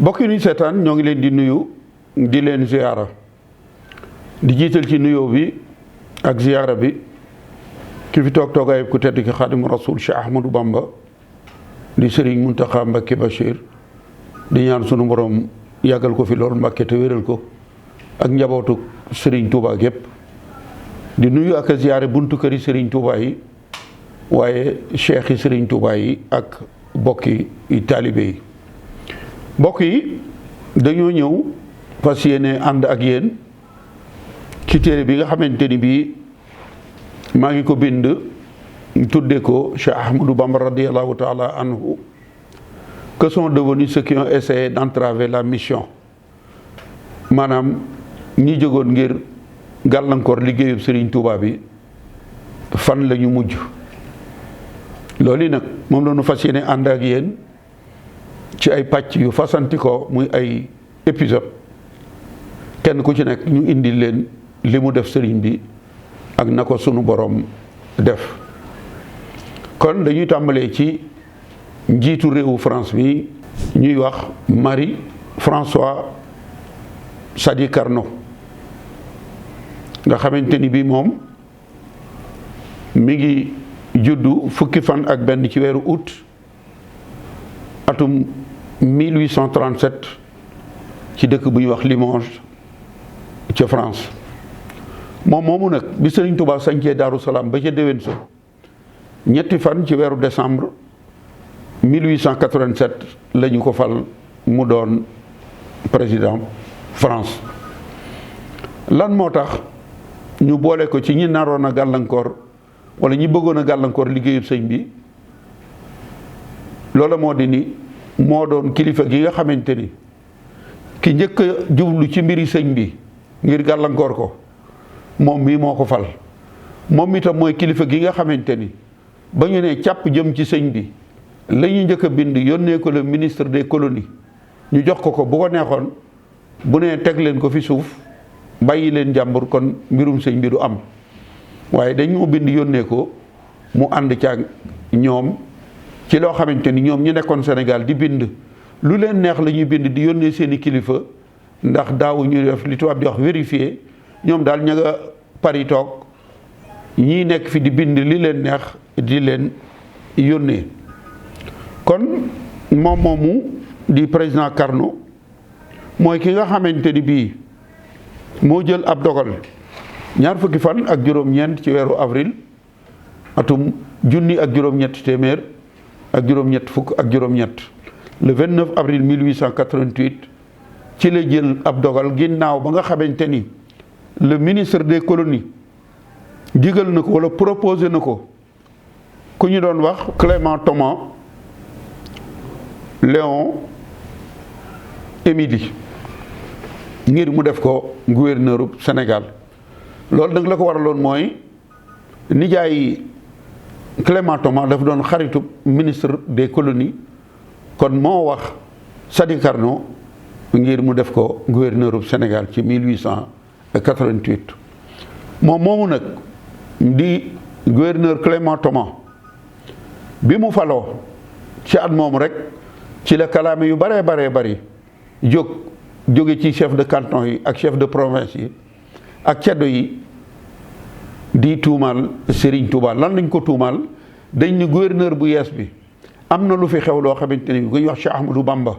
mbokk yi ñuy seetaan ñoo ngi leen di nuyu di leen ziyaara di jiital ci nuyoo bi ak ziyaara bi ki fi toog toogaay ku tedd ki Xaadimu Rasuul Cheikh Ahmadou Bamba di Serigne Mountakha Mbacké Bachir di ñaan sunu borom yàggal ko fi lool Mbacké te wéral ko ak njabootu Serigne Touba gépp di nuyu ak ziyaare buntu këri Serigne Touba yi waaye cheikh yi Serigne Touba yi ak bokki taalibe yi mbokk yi dañoo ñëw fas yéene ànd ak yéen ci téere bi nga xamante ni bii maa ngi ko bind tudde ko Cheikh Ahmadou Bamba radiallahu taala anhu que sont devenus ceux qui ont essayé d'entraver la mission maanaam ñi jógoon ngir gàllankoor liggéeyub Serigne Touba bi fan la ñu mujj loolu nag moom la ñu fas yéene ànd ak yéen ci ay pàcc yu fasanti ko muy ay épisode kenn ku ci nekk ñu indi leen li mu def sëriñ bi ak na ko sunu borom def kon dañuy tàmbalee ci njiitu réewu France bi ñuy wax Marie-François Sadi Carnot nga xamante ni bii moom mi ngi juddu fukki fan ak benn ci weeru août atum 1837 ci dëkk bu ñuy wax Limoges ca France moom moomu nag bi Sëriñ Tuubaa sañcee Daaru Salaam ba ca déwén sa ñetti fan ci weeru décembre 1887 la ñu ko fal mu doon président France lan moo tax ñu boole ko ci ñi naroon a gàllankoor wala ñi bëggoon a gàllankoor liggéeyub sëñ bi loola moo di ni moo doon kilifa gi nga xamante ni ki njëkk a jublu ci mbiri sëñ bi ngir gàllankoor ko moom mii moo ko fal moom itam mooy kilifa gi nga xamante ni ba ñu ne càpp jëm ci sëñ bi la ñu njëkk a bind yónnee ko le ministre des colonies ñu jox ko bu ko neexoon bu nee teg leen ko fi suuf bàyyi leen jàmbur kon mbirum sëñ bi du am waaye dañu bind yónnee ko mu ànd caag ñoom ci loo xamante ni ñoom ñu nekkoon Sénégal di bind lu leen neex la ñuy bind di yónnee seeni kilifa ndax daawu ñu def li tubaab di wax vérifier ñoom daal ña nga Paris toog ñii nekk fi di bind li leen neex di leen yónnee kon moom moomu di président Carnot mooy ki nga xamante ni bii moo jël ab dogal ñaar fukki fan ak juróom-ñeent ci weeru avril atum junni ak juróom-ñett téeméer ak juróom-ñett fukk ak juróom-ñett le 29 avril 1888 ci la jël ab dogal ginnaaw ba nga xamante ni le ministre des colonies digal na ko wala proposé na ko ku ñu doon wax Clément Thomas Léon Émile ngir mu def ko gouverneur u Sénégal loolu nag la ko waraloon mooy nijaay Clément Thomas dafa doon xaritu ministre des colonies kon moo wax Sadi Carnot ngir mu def ko gouverneur u Sénégal ci 1888 moom moomu nag di gouverneur Clément Thomas bi mu faloo ci at moomu rek ci la kalaame yu baree bari jóge ci chef de canton yi ak chef de province yi ak ceddo yi di tuumaal Serigne Touba lan lañ ko tuumaal dañ ni gouverneur bu yees bi am na lu fi xew loo xamante ni bu ñuy wax Cheikh Ahmadou Bamba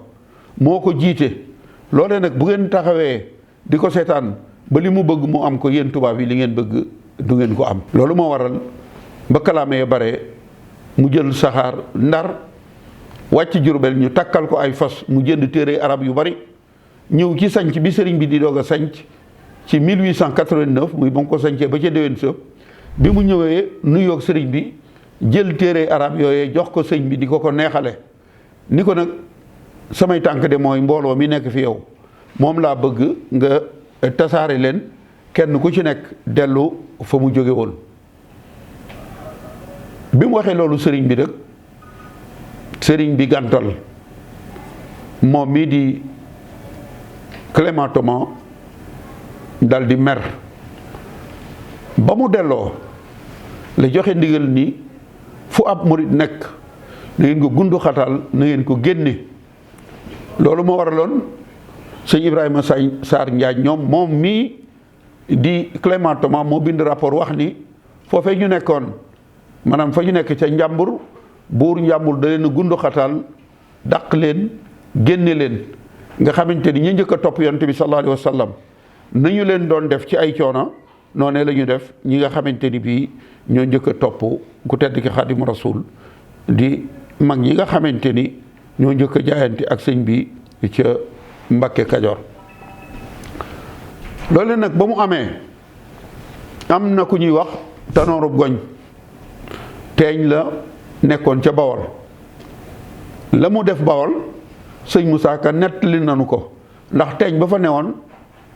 moo ko jiite loolee nag bu ngeen taxawee di ko seetaan ba li mu bëgg mu am ko yéen tubaab yi li ngeen bëgg du ngeen ko am loolu moo waral ba kalaame ya bare mu jël saxaar Ndar wàcc Jurbel ñu takkal ko ay fas mu jënd téere arab yu bari ñëw ci sanc bi sëriñ bi di doog a sanc ci 1889 muy ba mu ko sancee ba ca déwén sa bi mu ñëwee nuyoog sëriñ bi jël téere arab yooyee jox ko sëñ bi di ko neexale ni ko nag samay tànk de mooy mbooloo mi nekk fi yow moom laa bëgg nga tasaare leen kenn ku ci nekk dellu fa mu jóge woon bi mu waxee loolu sëriñ bi nag sëriñ bi gàntal moom mii di Clément Thomas dal di mer ba mu delloo la joxe ndigal ni fu ab murit nekk na ngeen ko gundu xatal na ngeen ko génne loolu moo waraloon sëñ Ibrahima Sarr Njaañ ñoom moom mii di Clément Thomas moo bind rapport wax ni foofee ñu nekkoon maanaam fa ñu nekk ca Njàmbur buur Njàmbur da leen a gundu xataal dàq leen génne leen nga xamante ni ñu njëkk a topp yonent bi sallallahu alayhi wa sallam nañu leen doon def ci ay coono noonee la ñu def ñi nga xamante ni bii ñoo njëkk a topp ku tedd ki Xaadimu Rasuul di mag ñi nga xamante ni ñoo njëkk a jaayante ak sëñ bi ca Mbakke Kajoor. loolu nag ba mu amee am na ku ñuy wax Tanoorub Goñ teeñ la nekkoon ca Bawol la mu def Bawol sëñ Moussa Ka nettali nanu ko ndax teeñ ba fa newoon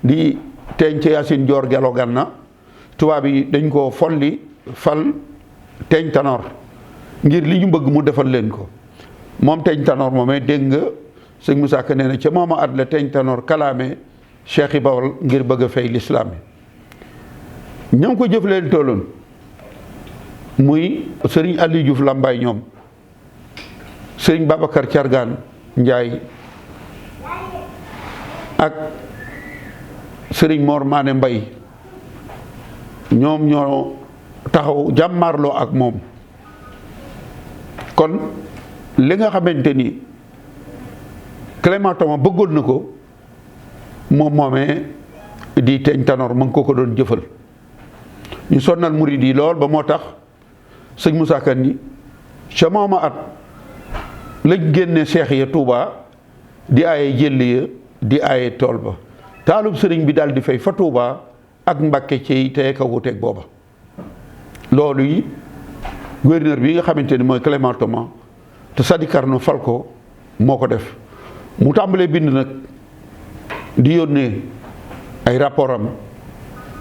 di teeñ ca Yaasin Joor Gelo Ganna tubaab yi dañ koo folli fal teeñ Tanoor ngir li ñu bëgg mu defal leen ko moom teeñ Tanoor moomee dégg nga sëñ Moussa Ka nee na ca mooma at la teeñ Tanoor kalaame cheikh yi Bawol ngir bëgg a fay lislaam yi ñoom ko jëf leen tolloon muy sëriñ Aliou Diouf Lambaay ñoom sëriñ Babacar Cargaan Njaay ak sëriñ Mor Maane Mbay ñoom ñoo taxaw jàmmaarloo ak moom kon li nga xamante ni Clément Thomas bëggoon na ko moom moomee di teeñ Tanoor mu ngi ko doon jëfal ñu sonnal murid yi lool ba moo tax sëñ Moussa Ka ni ca mooma at lañ génne seex ya Touba di aaye jëlli ya di aaye tool ba taalub sëriñ bi daal di fay fa Touba ak Mbàkke ci tey ka wuteeg booba loolu yi gouverneur bi nga xamante ni mooy Clément Thomas te Sadi Carnot fal ko moo ko def mu tàmbalee bind nag di yónnee ay rapport am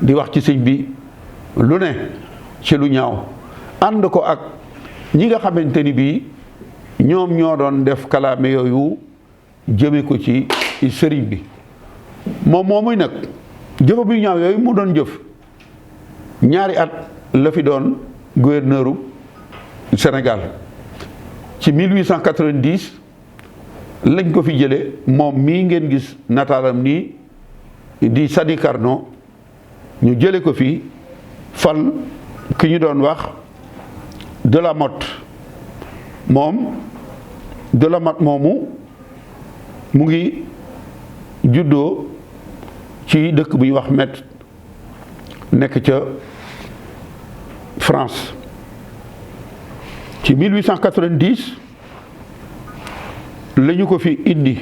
di wax ci sëñ bi lu ne ci lu ñaaw ànd ko ak ñi nga xamante ni bii ñoom ñoo doon def kalaame yooyu jëme ko ci sëriñ bi moom moomuy nag jëfa bu ñaaw yooyu mu doon jëf ñaari at la fi doon gouverneuru Sénégal ci 1890 lañ ko fi jële moom mii ngeen gis nataalam nii di Sadi Carnot ñu jële ko fi fal ki ñu doon wax De la Motte moom De la Motte moomu mu ngi juddoo ci dëkk bu ñuy wax Metz nekk ca France ci 1890 la ñu ko fi indi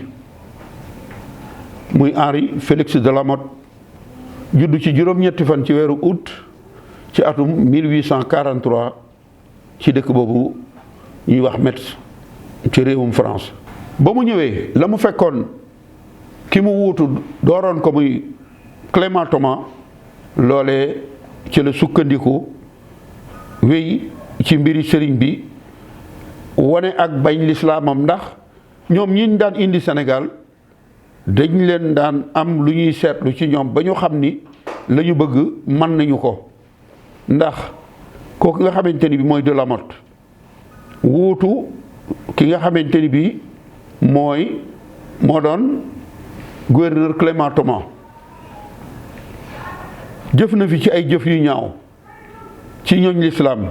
muy Henri Félix de la Motte juddu ci juróom-ñetti fan ci weeru août ci atum 1843 ci dëkk boobu ñuy wax Metz ci réewum France. ba mu ñëwee la mu fekkoon ki mu wuutu dooroon ko muy Clément Thomas loolee ci la sukkandiku wéy ci mbiri sëriñ bi wane ak bañ lislaamam ndax ñoom ñi daan indi Sénégal dañ leen daan am lu ñuy seetlu ci ñoom ba ñu xam ni la ñu bëgg mën nañu ko ndax kooku nga xamante ni bi mooy De la Motte wuutu ki nga xamante ni bi moo doon gouverneur Clément Thomas jëf na fi ci ay jëf yu ñaaw ci ñooñ lislaam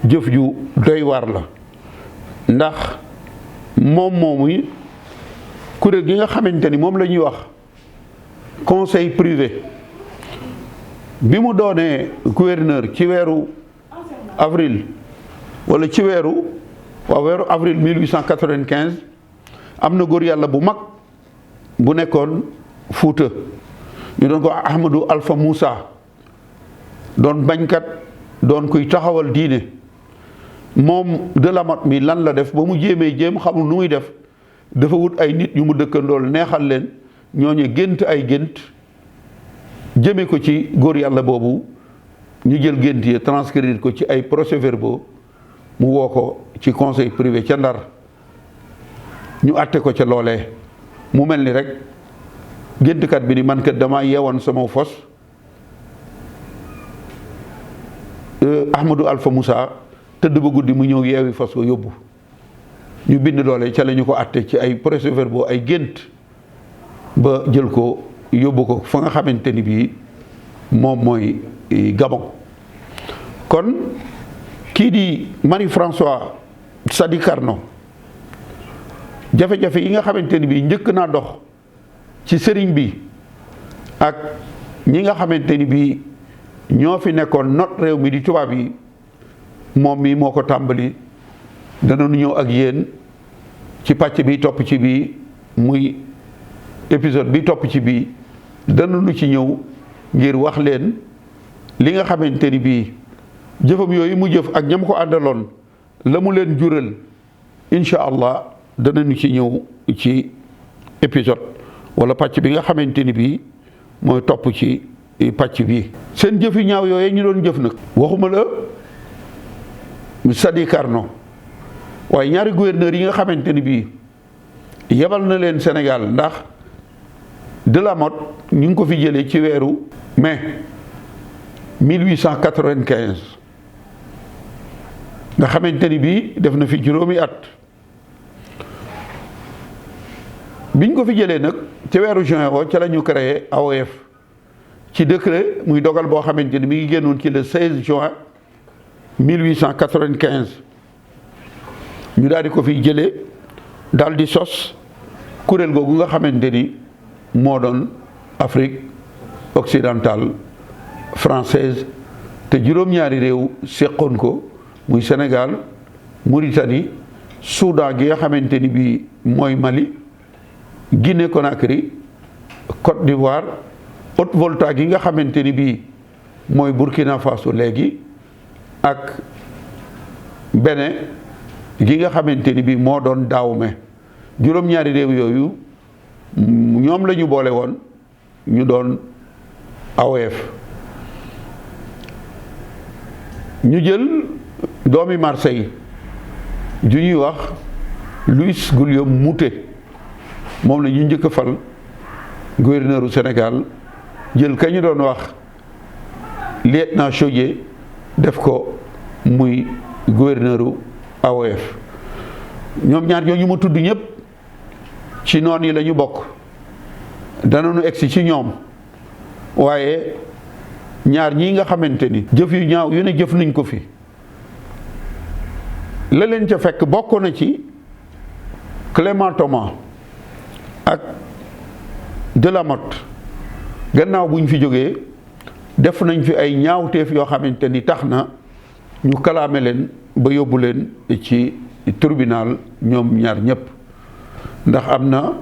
jëf ju doy waar la ndax moom moomuy kuréel gi nga xamante ni moom la ñuy wax conseil privé bi mu doonee gouverneur ci weeru avril wala ci weeru avril 1895 am na góor yàlla bu mag bu nekkoon Fuuta ñu doon ko Ahmadou Alpha Moussa doon bañkat doon kuy taxawal diine moom De la Motte mi lan la def ba mu jéem xamul nu muy def dafa wut ay nit ñu mu dëkkandool neexal leen ñooñu gént ay gént jëme ko ci góor yàlla boobu ñu jël gént yi transcrire ko ci ay procès-verbaux mu woo ko ci conseil privé ca Ndar ñu àtte ko ca loolee mu mel ni rek géntkat bi ni man kat dama yeewoon sama fos Ahmadou Alpha Moussa tëdd ba guddi mu ñëw yeewi fos ko yóbbu ñu bind loole ca la ñu ko àtte ci ay procès-verbaux ay gént ba jël ko yóbbu ko fa nga xamante ni bii moom mooy Gabon. kon kii di Marie-Françoise Sadi Carnot jafe-jafe yi nga xamante ni bii njëkk naa dox ci sëriñ bi ak ñi nga xamante ni bii ñoo fi nekkoon not réew mi di tubaab yi moom mi moo ko tàmbali. danañu ñëw ak yéen ci pàcc bi topp ci bii muy épisode bi topp ci bii danañu ci ñëw ngir wax leen li nga xamante ni bii jëfam yooyu mu jëf ak ñam ko àndaloon la mu leen jural incha allah danañu ci ñëw ci épisode wala pàcc bi nga xamante ni bii mooy topp ci pàcc bi. seen jëf yu ñaaw yooyu ñu doon jëf nag waxuma la Sadi Carnot waaye ñaari gouverneur yi nga xamante ni bii yebal na leen Sénégal ndax Delamotte ñu ngi ko fi jëlee ci weeru mai 1895 nga xamante ni bii def na fi juróomi at biñ ko fi jëlee nag ci weeru juin woo ca la ñu créé AOF ci décret muy dogal boo xamante ni mi ngi génnoon ci le 16 juin 1895 ñu daal di ko fi jëlee daal di sos kuréel googu nga xamante ni moo doon Afrique occidentale française te juróom-ñaari réew seqoon ko muy Sénégal Mauritanie Soudan gi nga xamante ni bii mooy Mali Guinée Conakry Côte d'Ivoire Haute-Volta gi nga xamante ni bii mooy Burkina Faso léegi ak Bénin gi nga xamante ni bii moo doon Dahomey juróom-ñaari réew yooyu ñoom la ñu boole woon ñu doon AOF. ñu jël doomi Marseille ju ñuy wax Louis Guillaume Moutet moom la ñu njëkk a fal gouverneur u Sénégal jël ka ñu doon wax lieutenant Chaudié def ko muy gouverneur u AOF. ñoom ñaar ñoo ñu ma tudd ñëpp ci noon yi la ñu bokk danañu egsi ci ñoom waaye ñaar ñii nga xamante ni jëf yu ñaaw yu ne jëf nañ ko fi la leen ca fekk bokk na ci Clément Thomas ak Delamotte gannaaw bu ñu fi jógee def nañ fi ay ñaawteef yoo xamante ni tax na ñu kalaame leen ba yóbbu leen ci tribunal ñoom ñaar ñëpp ndax am na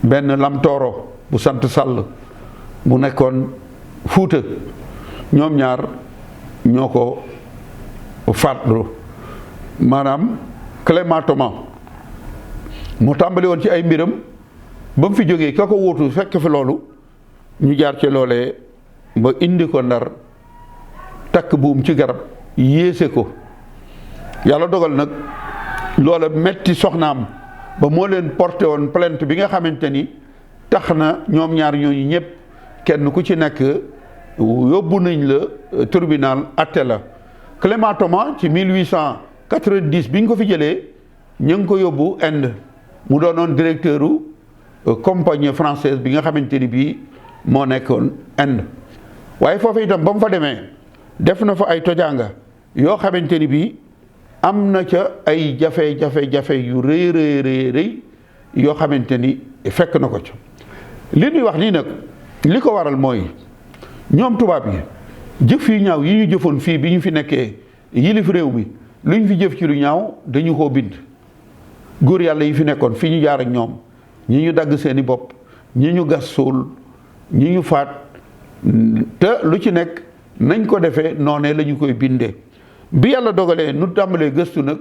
benn lamtooro bu sant Sall bu nekkoon Fuuta ñoom ñaar ñoo ko faatlu maanaam Clément Thomas mu tàmbali woon ci ay mbiram ba mu fi jógee ka ko wóotu fekk fi loolu ñu jaar ci loolee ba indi ko Ndar takk buum ci garab yéese ko yàlla dogal nag loola metti soxnaam ba moo leen porté woon plainte bi nga xamante ni tax na ñoom ñaar ñooñu ñëpp kenn ku ci nekk yóbbu nañ la tribunal atte la. Clément Thomas ci 1890 bi ñu ko fi jëlee ñu ngi ko yóbbu Inde mu doonoon directeur u compagnie française bi nga xamante ni bii moo nekkoon Inde waaye foofu itam ba mu fa demee def na fa ay tojaanga yoo xamante ni bii am na ca ay jafe-jafe yu rëy yoo xamante ni fekk na ko ca. li ñuy wax nii nag li ko waral mooy ñoom tubaab yi jëf yu ñaaw yi ñu jëfoon fii bi ñu fi nekkee yilif réew mi lu ñu fi jëf ci lu ñaaw dañu koo bind. góor yàlla yi fi nekkoon fii ñu jaar ak ñoom ñi ñu dagg seeni bopp ñi ñu gas suul ñi ñu faat te lu ci nekk nañ ko defee noonee la ñu koy bindee. bi yàlla dogalee nu tàmbalee gëstu nag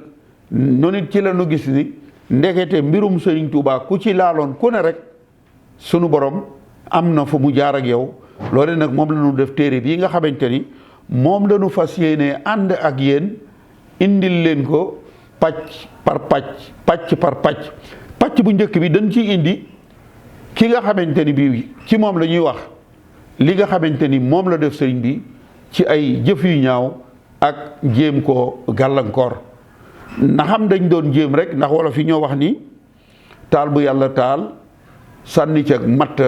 nu nit ci la nu gis ni ndekete mbirum Sëriñ Tuubaa ku ci laaloon ku ne rek sunu borom am na fu mu jaar ak yow loole nag moom la ñu def téere bii nga xamante ni moom la ñu fas yéenee ànd ak yéen indil leen ko pàcc par pàcc bu njëkk bi dañ ciy indi ki nga xamante ni bii ci moom la ñuy wax li nga xamante ni moom la def sëriñ bi ci ay jëf yu ñaaw ak jéem koo gàllankoor na xam dañ doon jéem rek ndax wolof yi ñoo wax ni taal bu yàlla taal sànni ca matt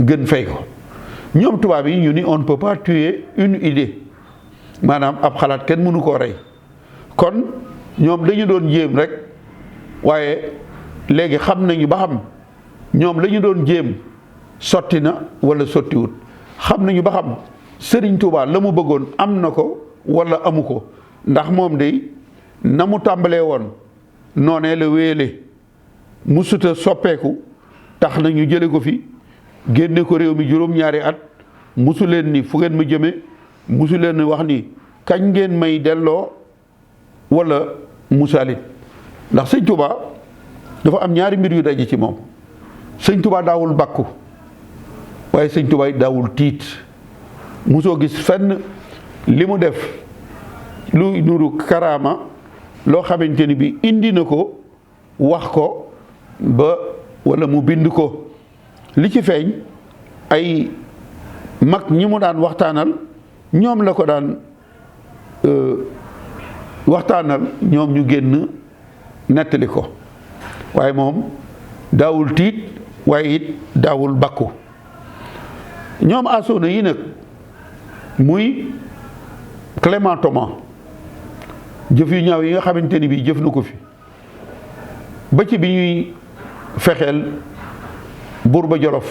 gën fay ko. ñoom tubaab yi ñu ni on ne peut pas tuer une idée maanaam ab xalaat kenn mënu koo rey kon ñoom dañu doon jéem rek waaye léegi xam nañu ba xam ñoom la ñu doon jéem sotti na wala sottiwut xam nañu ba xam Sëriñ Tuubaa la mu bëggoon am na ko wala amu ko ndax moom de na mu tàmbalee woon noonee la wéyale musuta soppeeku tax na ñu jële ko fi génne ko réew mi juróom-ñaari at musu leen ni fu ngeen ma jëme musu leen ni wax ni kañ ngeen may delloo wala musaalit ndax Sëñ Tuubaa dafa am ñaari mbir yu daje ci moom Sëñ Tuubaa daawul bàkku waaye Sëñ Tuubaa daawul tiit musoo gis fenn li mu def lu nuru karaama loo xamante ni bi indi na ko wax ko ba wala mu bind ko li ci feeñ ay mag ñi mu daan waxtaanal ñoom la ko daan waxtaanal ñoom ñu génn nettali ko waaye moom daawul tiit waaye it daawul bakku ñoom asoona yi nag muy Clément Thomas jëf yu ñaaw yi nga xamante ni bii jëf na ko fi ba ci bi ñuy fexeel buur ba Jolof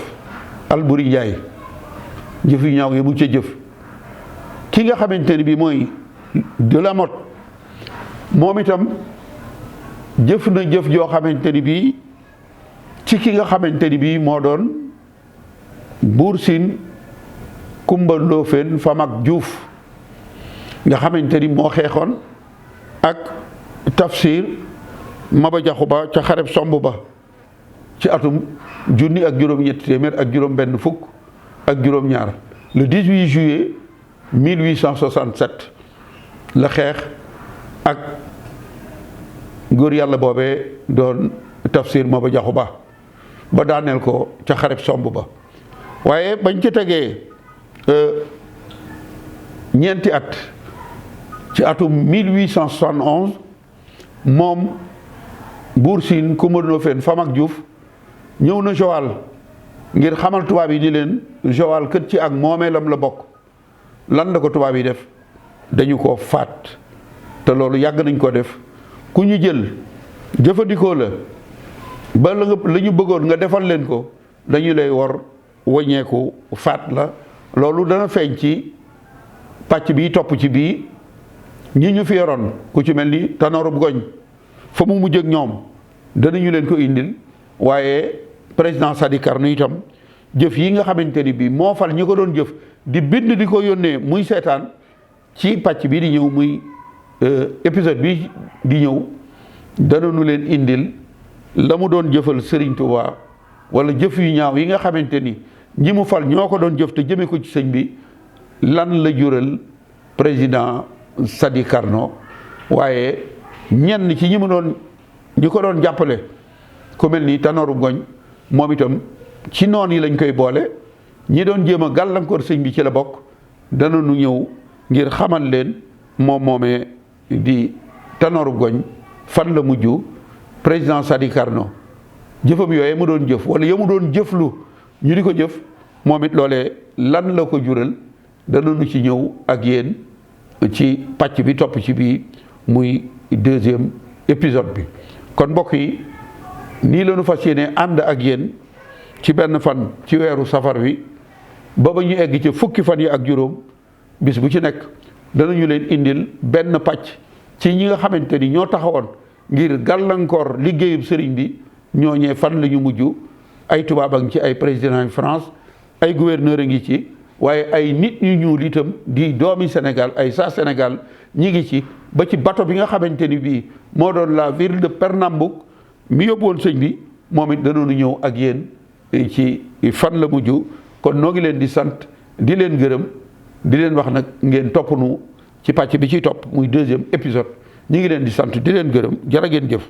Alburi Njaay jëf yu ñaaw yi mu ca jëf ki nga xamante ni bii mooy de la Motte moom itam jëf na jëf joo xamante ni bii ci ki nga xamante ni bii moo doon Buur Siin Kumba Ndoofeen Famak Juuf nga xamante ni moo xeexoon ak Tafsir Maba Jaxu Ba ca xareb somb ba ci atum junni ak juróom-ñetti téeméer ak juróom-benn fukk ak juróom-ñaar le 18 juillet 1867 la xeex ak góor yàlla boobee doon Tafsir Maba Jaxu Ba ba daaneel ko ca xareb somb ba waaye bañ ca tegee ñeenti at ci atum 1871 moom Buur Siin Kumba Ndoofeen Famak Juuf ñëw na Joal ngir xamal tubaab yi ni leen Joal kët ci ak moomeelam la bokk lan la ko tubaab yi def dañu ko faat te loolu yàgg nañ ko def ku ñu jël jëfandikoo la ba la ñu bëggoon nga defal leen ko dañu lay wor waññeeku faat la loolu dana feeñ ci pàcc bii topp ci bii ñi ñu fi yoroon ku ci mel ni Tanor Goñ fa mu mujj ak ñoom danañu leen ko indil waaye président Sadi Carnot itam jëf yi nga xamante ni bii moo fal ñi ko doon jëf di bind di ko yónnee muy seetaan ci pàcc bii di ñëw muy épisode bi di ñëw danañu leen indil la mu doon jëfal Serigne Touba wala jëf yu ñaaw yi nga xamante ni ñi mu fal ñoo ko doon jëf te jëme ko ci sëñ bi lan la jural président Sadi Carnot waaye ñenn ci ñi ko doon jàppale ku mel ni Tanor Goñ moom itam ci noon yi lañ koy boole ñi doon jéem a gàllankoor sëñ bi ci la bokk danañu ñëw ngir xamal leen moom moomee di Tanor Goñ fan la mujj président Sadi Carnot jëfam yooye mu doon jëf wala ya mu doon jëflu ñu di ko jëf moom it loolee lan la ko jural danañu ci ñëw ak yéen ci pàcc bi topp ci bii muy deuxième épisode bi kon mbokk yi nii la ñu fas yéene ànd ak yéen ci benn fan ci weeru safar wi ba ñu egg ci fukki fan yi ak juróom bis bu ci nekk danañu leen indil benn pàcc ci ñi nga xamante ni ñoo taxawoon ngir gàllankoor liggéeyub sëriñ bi ñooñee fan la ñu mujj ay tubaab a ngi ci ay président France ay gouverneur a ngi ci waaye ay nit ñu ñuul itam di doomi Sénégal ay saa Sénégal ñi ngi ci ba ci bato bi nga xamante ni bii moo doon la ville de Pernambouc mi yóbbuwoon sëñ bi moom it danoonu ñëw ak yéen ci fan la mujj kon noo ngi leen di sant di leen gërëm di leen wax nag ngeen topp nu ci pàcc bi ciy topp muy deuxième épisode ñi ngi leen di sant di leen gërëm jërë ngeen jëf